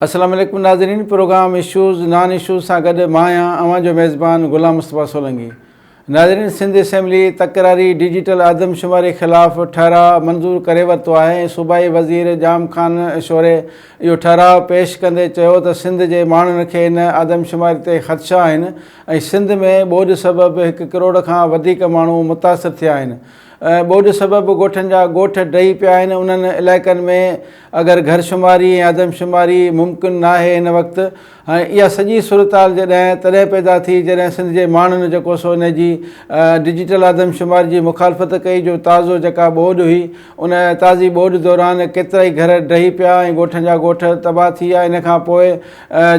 السلام عليڪم ناظرين پروگرام اشوز نان اشوز سان گڏ مان آهيان اوهان جو ميزبان غلام مصطفيٰ سولنگي ناظرين سنڌ اسيمبلي تڪراري ڊجيٽل آدمشماري خلاف ٺهراء منظور ڪري ورتو آهي ۽ صوبائي وزير ڄام خان شوري اهو ٺهراء پيش ڪندي چيو ته سنڌ جي ماڻهن کي ان آدمشماري تي خدشا آهن ۽ سنڌ ۾ ٻوڏ سبب هڪ ڪروڙ کان وڌيڪ ماڻهو متاثر ٿيا آهن ٻوڏ سبب ڳوٺن جا ڳوٺ ڊهي پيا آهن انهن علائقن ۾ اگر گهر شماري ۽ آدمشماري ممڪن ناهي هن وقت ۽ اها سڄي صورتحال جڏهن تڏهن پيدا ٿي جڏهن سنڌ جي ماڻهن جيڪو سو ان جي ڊجيٽل آدمشماري جي مخالفت ڪئي جو تازو جيڪا ٻوڏ هئي ان تازي ٻوڏ دوران ڪيترائي گهر ڊهي پيا ۽ ڳوٺن جا ڳوٺ تباهه ٿي ويا ان کان پوء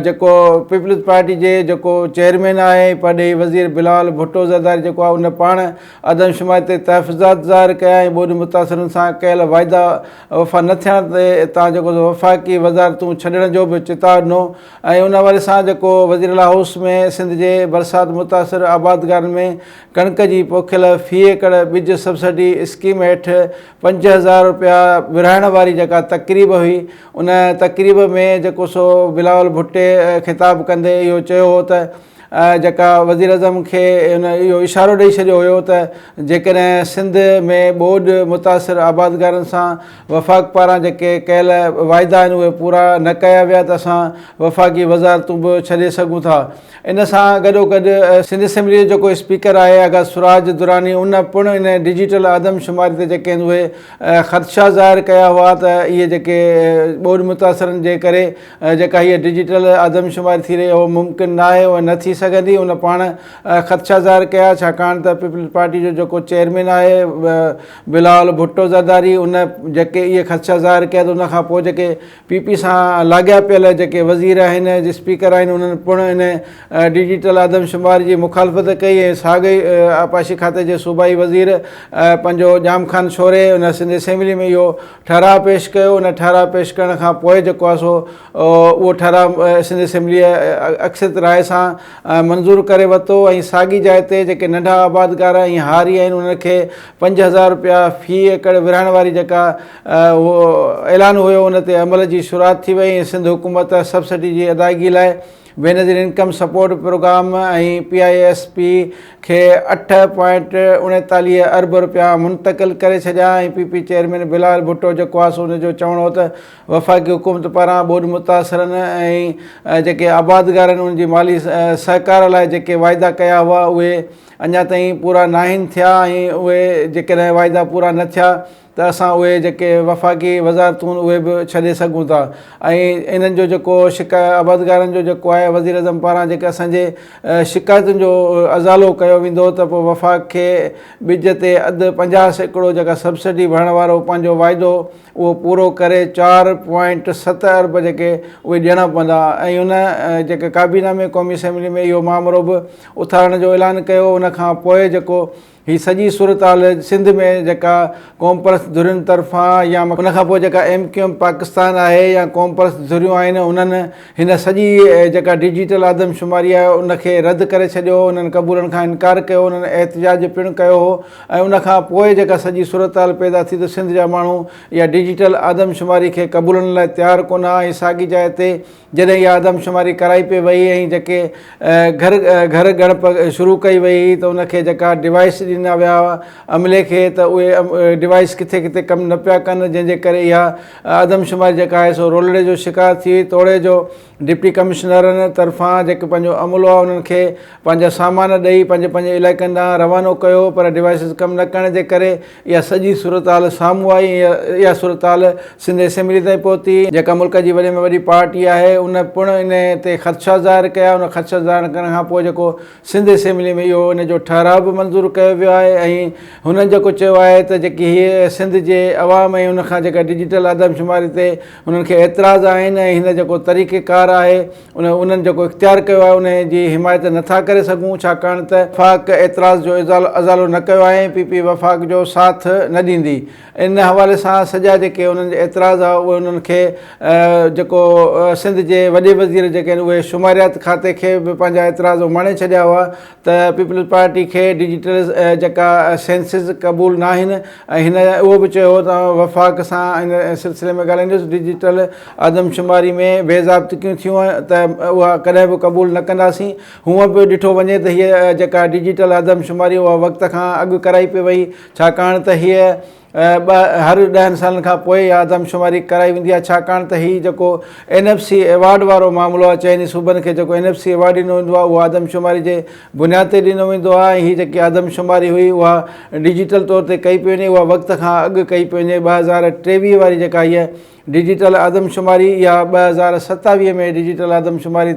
جيڪو پيپلز پارٽي جي جيڪو چيئرمين آهي ۽ پرڏيهي وزير بلاول ڀٽو زرداري جيڪو آهي ان پاڻ آدمشماري تي تحفظات ظاهر ڪيا ۽ ٻوڏ متاثرن سان ڪيل واعدا وفا نه ٿيڻ تي تان جيڪو وفاقي وزارتون ڇڏڻ جو به چتاء ڏنو ۽ ان حوالي سان جيڪو وزيراعليٰ هائوس ۾ سنڌ جي برسات متاثر آبادگارن ۾ ڪڻڪ جي پوکيل في ايڪڙ ٻج سبسڊي اسڪيم هيٺ 5000 رپيا ورهائڻ واري جيڪا تقريب هئي ان تقريب ۾ جيڪو سو بلاول ڀٽي خطاب ڪندي اهو چيو هو ته جيڪا وزيراعظم کي ان اهو اشارو ڏئي ڇڏيو هيو ته جيڪڏهن سنڌ ۾ ٻوڏ متاثر آبادگارن سان وفاق پاران جيڪي ڪيل واعدا آهن اهي پورا نه ڪيا ويا ته اسان وفاقي وزارتون به ڇڏي سگهون ٿا ان سان گڏوگڏ سنڌ اسيمبلي جو جيڪو اسپيڪر آهي آغا سراج دراني ان پڻ ان ڊجيٽل آدمشماري تي جيڪي آهن اهي خدشا ظاهر ڪيا هئا ته اهي جيڪي ٻوڏ متاثرن جي ڪري جيڪا هيء ڊجيٽل آدمشماري ٿي رهي اهو ممڪن ناهي اها نه ٿي سگهندي ان پاڻ خدشا ظاهر ڪيا ڇاڪاڻ ته پيپلز پارٽي جو جيڪو چيئرمين آهي بلاول ڀٽو زرداري ان جيڪي اهي خدشا ظاهر ڪيا ته ان کان پوء جيڪي پي پي سان لاڳاپيل جيڪي وزير آهن اسپيڪر آهن انهن پڻ ان ڊجيٽل آدمشماري جي مخالفت ڪئي ۽ ساڳئي آبپاشي کاتي جي صوبائي وزير پنهنجو ڄام خان شوري ان سنڌ اسيمبلي ۾ اهو ٺهراء پيش ڪيو، ان ٺهراء پيش ڪرڻ کان پوء جيڪو آهي سو اهو ٺهراء سنڌ اسيمبليء اڪثريت راء سان منظور ڪري ورتو ۽ ساڳي جاء تي جيڪي ننڍا آبادگار ۽ هاري آهن انهن کي 5000 رپيا في ايڪڙ ورهائڻ واري جيڪا اهو اعلان هيو ان تي عمل جي شروعات ٿي وئي ۽ سنڌ حڪومت سبسڊي جي ادائگي لاء Benazir income support programme ۽ P I S P کي اٺ پوائنٽ اڻيتاليهه ارب رپيا منتقل ڪري ڇڏيا ۽ P P chairman Bilawal Bhutto جيڪو آهي سو ان جو چوڻ هو ته وفاقي حڪومت پاران ٻوڏ متاثرن ۽ جيڪي آبادگار آهن انهن جي مالي سهڪار لاء جيڪي واعدا ڪيا هئا اهي اڃا تائين پورا ناهن ٿيا ۽ اهي جيڪڏهن واعدا پورا نه ٿيا ته اسان اهي جيڪي وفاقي وزارتون اهي به ڇڏي سگهون ٿا ۽ انهن جو جيڪو شڪا آبادگارن جو جيڪو آهي وزيراعظم پاران جيڪي اسان جي شڪايتن جو ازالو ڪيو ويندو ته پوء وفاق کي ٻج تي اڌ 50% جيڪا سبسڊي ڀرڻ وارو پنهنجو واعدو اهو پورو ڪري چار پوائنٽ ست ارب جيڪي اهي ڏيڻا پوندا ۽ ان جيڪي ڪابينا ۾ قومي اسيمبلي ۾ اهو مامرو به اٿارڻ جو اعلان ڪيو ان کان پوء جيڪو هي سڄي صورتحال سنڌ ۾ جيڪا قومپرست ڌرين طرفان يا ان کان پوء جيڪا ايم ڪيو ايم پاڪستان آهي يا قومپرست ڌريون آهن انهن هن سڄي جيڪا ڊجيٽل آدمشماري آهي ان کي رد ڪري ڇڏيو هو انهن قبولڻ کان انڪار ڪيو انهن احتجاج پڻ ڪيو هو ۽ ان کان پوء جيڪا سڄي صورتحال پيدا ٿي ته سنڌ جا ماڻهو اها ڊجيٽل آدمشماري کي قبولڻ لاء تيار ڪونه ها ۽ ساڳي جاء تي جڏهن اها آدمشماري ڪرائي پئي وئي ۽ جيڪي گهر گهر ڳڻپ شروع ڪئي وئي هئي ته ان کي جيڪا ڊوائيس ڏنا ويا هئا عملي کي ته اهي ڊوائيس ڪٿي ڪٿي ڪم نه پيا ڪن جنهن جي ڪري اها آدمشماري جيڪا آهي سو رولڙي جو شڪار ٿي وئي توڙي جو ڊپٽي ڪمشنرن طرفان جيڪي پنهنجو عملو آهي انهن کي پنهنجا سامان ڏئي پنهنجي پنهنجي علائقن ڏانهن روانو ڪيو پر ڊوائيسز ڪم نه ڪرڻ جي ڪري اها سڄي صورتحال سامهون آئي ۽ اها صورتحال سنڌ اسيمبلي تائين پهتي، جيڪا ملڪ جي وڏي ۾ وڏي پارٽي آهي، ان پڻ ان تي خدشا ظاهر ڪيا، ان خدشا ظاهر ڪرڻ کان پوء جيڪو سنڌ اسيمبلي ۾ اهو ان جو ٺهراء به منظور ڪيو ويو آهي ۽ هنن جيڪو چيو آهي ته جيڪي هي سنڌ جي عوام ۽ ان کان جيڪا ڊجيٽل آدمشماري تي انهن کي اعتراض آهن ۽ هن جيڪو طريقيڪار طريقيڪار آهي ان انهن جيڪو اختيار ڪيو آهي ان جي حمايت نه ٿا ڪري سگهون ڇاڪاڻ ته وفاق اعتراض جو ازالو نه ڪيو آهي ۽ پي پي وفاق جو ساٿ نه ڏيندي ان حوالي سان سڄا جيڪي انهن جا اعتراض هئا اهي انهن کي جيڪو سنڌ جي وڏي وزير جيڪي آهن اهي شماريات کاتي کي به پنهنجا اعتراض اماڻي ڇڏيا هئا ته پيپلز پارٽي کي ڊجيٽل جيڪا سينسز قبول ناهن ۽ هن اهو به چيو هو ته وفاق سان ان سلسلي ۾ ڳالهائيندس ڊجيٽل آدمشماري ۾ بي ضابطگيون ٿيون ته اها ڪڏهن به قبول نه ڪنداسين هونء به ڏٺو وڃي ته هيء جيڪا ڊجيٽل آدمشماري اها وقت کان اڳ ڪرائي پئي وئي ڇاڪاڻ ته هيء ٻه هر ڏهن سالن کان پوء اها آدمشماري ڪرائي ويندي آهي ڇاڪاڻ ته هي جيڪو اين ايف سي ايوارڊ وارو معاملو آهي چئني صوبن کي جيڪو اين ايف سي ايوارڊ ڏنو ويندو آهي اهو آدمشماري جي بنياد تي ڏنو ويندو آهي ۽ هي جيڪي آدمشماري هئي اها ڊجيٽل طور تي ڪئي پئي وڃي اها وقت کان اڳ ڪئي پئي وڃي 2023 واري جيڪا هيء ڊجيٽل آدمشماري اها 2027 ۾ ڊجيٽل آدمشماري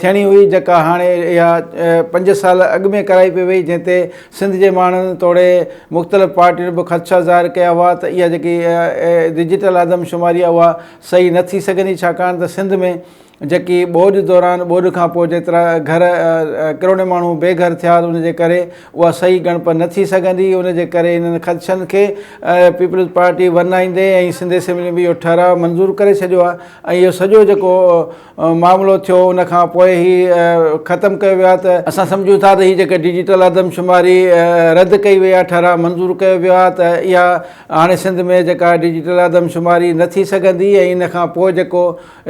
ٿيڻي هئي جيڪا هاڻي اها پنج سال اڳ ۾ ڪرائي پئي وئي جنهن تي سنڌ جي ماڻهن توڙي مختلف پارٽين به خدشا ظاهر ڪيا هئا ته اها جيڪي ڊجيٽل آدمشماري آهي اها صحيح نه ٿي سگهندي ڇاڪاڻ ته سنڌ ۾ جيڪي ٻوڏ دوران ٻوڏ کان پوء جيترا گهر ڪروڙين ماڻهو بي گهر ٿيا ان جي ڪري اها صحيح ڳڻپ نه ٿي سگهندي ان جي ڪري انهن خدشن کي پيپلز پارٽي ورنائيندي ۽ سنڌ اسيمبلي ۾ اهو ٺهراء منظور ڪري ڇڏيو آهي ۽ اهو سڄو جيڪو معاملو ٿيو ان کان پوء هي ختم ڪيو ويو آهي ته اسان سمجهون ٿا ته هي جيڪا ڊجيٽل آدمشماري رد ڪئي وئي آهي ٺهراء منظور ڪيو ويو آهي ته اها هاڻي سنڌ ۾ جيڪا ڊجيٽل آدمشماري نه ٿي سگهندي ۽ ان کان پوء جيڪو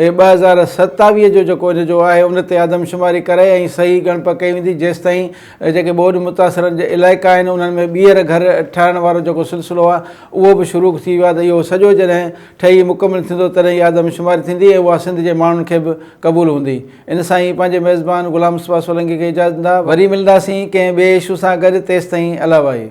2027 جو جيڪو ان جو آهي ان تي آدمشماري ڪرائي ۽ صحيح ڳڻپ ڪئي ويندي جيستائين جيڪي ٻوڏ متاثرن جي علائقا آهن انهن ۾ ٻيهر گهر ٺاهڻ وارو جيڪو سلسلو آهي اهو به شروع ٿي ويو آهي ته اهو سڄو جڏهن ٺهي مڪمل ٿيندو تڏهن ئي آدمشماري ٿيندي ۽ اها سنڌ جي ماڻهن کي به قبول هوندي ان سان ئي پنهنجي ميزبان غلام مصطفيٰ سولنگي کي اجازت ڏيندا وري ملنداسين ڪنهن ٻئي اشو سان گڏ تيستائين الله واهي.